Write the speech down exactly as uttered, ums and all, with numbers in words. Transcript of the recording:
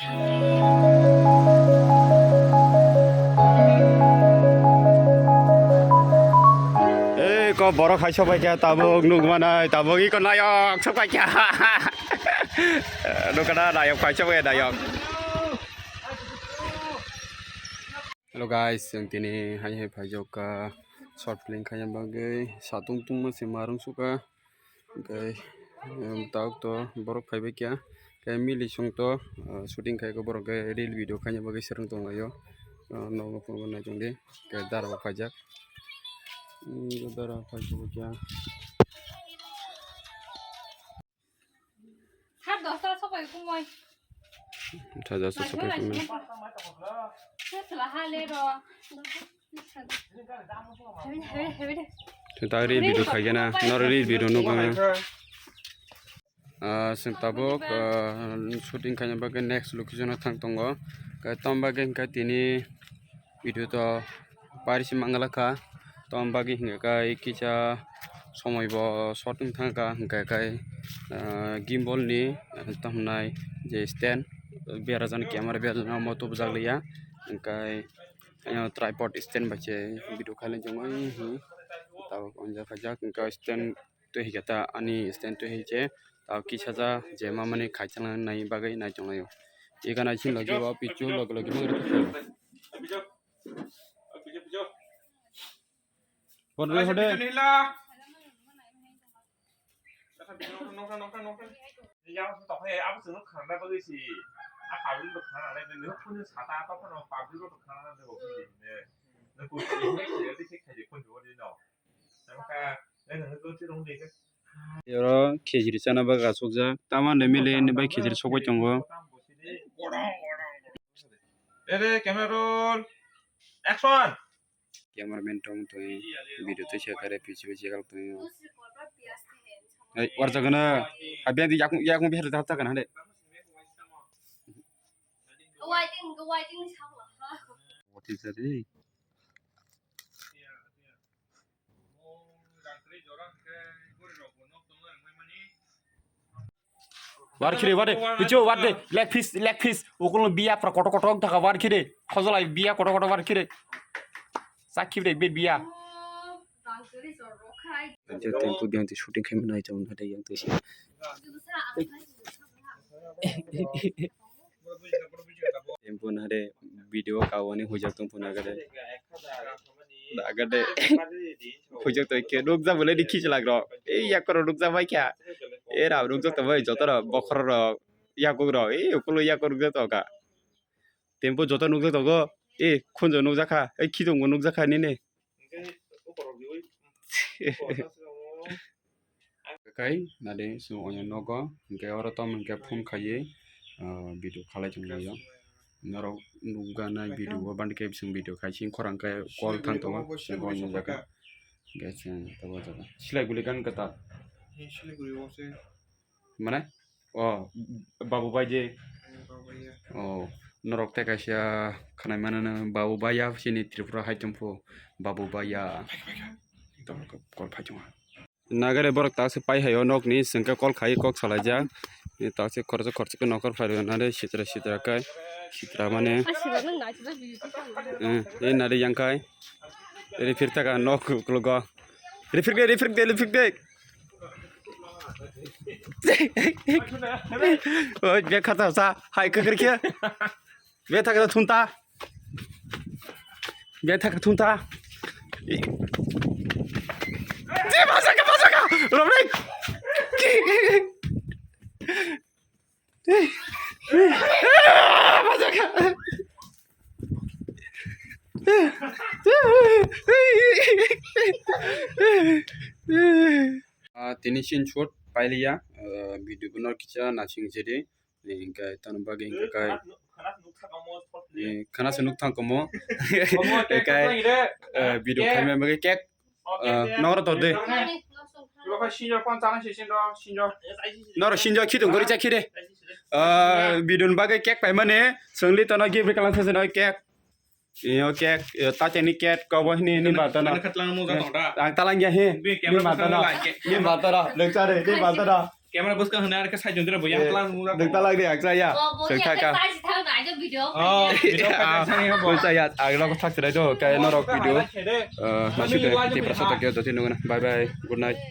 Ei, ko borok hai sobai kha, tabuk nukmanai, tabuk iko nayok sobai kha. Nukana nayok hai sobai nayok. Hello guys, chwng tini hai hai phaijak kha short film khaina bagwi, satung tungma se marung sukha. Hwnkhe, um, tabuk to borok phaibai kha. Khe mili song to, uh, shooting khai khe borok khe reel video khaina bagwi swrwng tong laio. Uh, nogo phunukgo naichong di. Khe dara bo phaijak. Um, dara bo phaijak kha. Har dosta sopai kumoi. Thaja sa sopai kumoi. Sesla hale ro. Tagri video khaigena, noro reel video nukgana. Ah, chwng tabuk, ah, shooting khaina bagwi next location o thang tongo. Khe tamo bagwi hwnkhe tini video to pairisi manglakha. Tamo bagwi hwnkhe khe kisa somoi bo short wng thangkha, hwnkhe khe, ah, gimbal ni, ah, tamo hwnai je stand, berajani camera berajani omo tubujak liya. Hwnkhe, ah, tripod stand bai se video khailai chongwi hi tabuk onjak khaijak, hwnkhe stand twi hwnkhe ta ani stand twi hwnkhe ta kisa ja je mamani khaichalnai bagwi naichonglaio. Ega naisin logi o pichu logi logi nang rikhi. Hode hode. Oro khejri chana bagwi asukjak. Tamo le mile ni bai khejri sokbai tongo. Ere, camera roll. Action. Cameraman tong tong video twi se kare pichi pichi kal tong. Ei, warjak na. Habya di yakung yakung bihar da ta kan hande. What is that? War khire, war de. Pichu, war de. Leg piece, leg piece. Ukul biya pra koto koto thaka war khire. Khojolai biya koto koto war khire. Sakhi de be biya. Ante tempo biang te shooting khai manai chong hade yang te si. Tempo na hade video kawani hujak tong puna gade. Agade hujak to ke rukja bole di khichilak ro. Ei yakoro rukja bai kya. E rao rukja to bai joto ro bokhor ro yakuk ro. Ei ukulo yakuk rukja to ka. Tempo joto nukjak to go. Ei khunjo nukjak kha. Ei khitung bo nukjak kha nini. Kai nade so onya nogo hingke oro tom hingke phone khaiye, ah, video khalai tong laio. Norok nukgana video o bandi khe bising video khai sing khorang khe call thang tongo. Sing onya jaga. Hingke sing tabo jaga. Silai guli gan kata. Mane? O, Babu Bai je. O, norok tei kaisa khnai mano no Babu Bai ya sini Tripura hai tongphu Babu Bai ya. Kol phai tongo. Nagare borok ta se pai hai o nok ni sengke kol khai kok salai jak. Ta se khoroksa khoroksa ke nokar phai rw nare sitra sitra kai sitra mane. Eh, eh, nare yang kai. Ri phir taka nok klugo. Ri phir de, ri phir de, ri phir de. Oi, be khata sa, hai kekir kia. Be thaka thunta. Be thaka thunta. Di masaka, masaka. Romrek. Masaka. Ah, tini screenshot pailiya, ah, video bono kisa nasing jedi, hingke tamo bagwi hingke kai, eh, khana se nuk thang komo, kai, eh, video khaima bagwi kek, eh, noro to de. Noro sinjo khitung gori chakhi de. Ah, video ni bagwi kek paimani, songli tono gift kalang these no kek. Iyo kek, iyo tateni ket, kobo hini, ni batana. Ang talang ya he. Ni batana. Ni batana. Nengchare, ni batana. Camera buskang hwnwi ar khe side jondira bo yang tlang nung jak. Neng talang de aksa ya. Sengthaka. Aja video. Oh, video. Ang rok thak trai do, kaya norok video. Nasu de, tiprasa tak ya, jadi nunggu na. Bye bye, good night.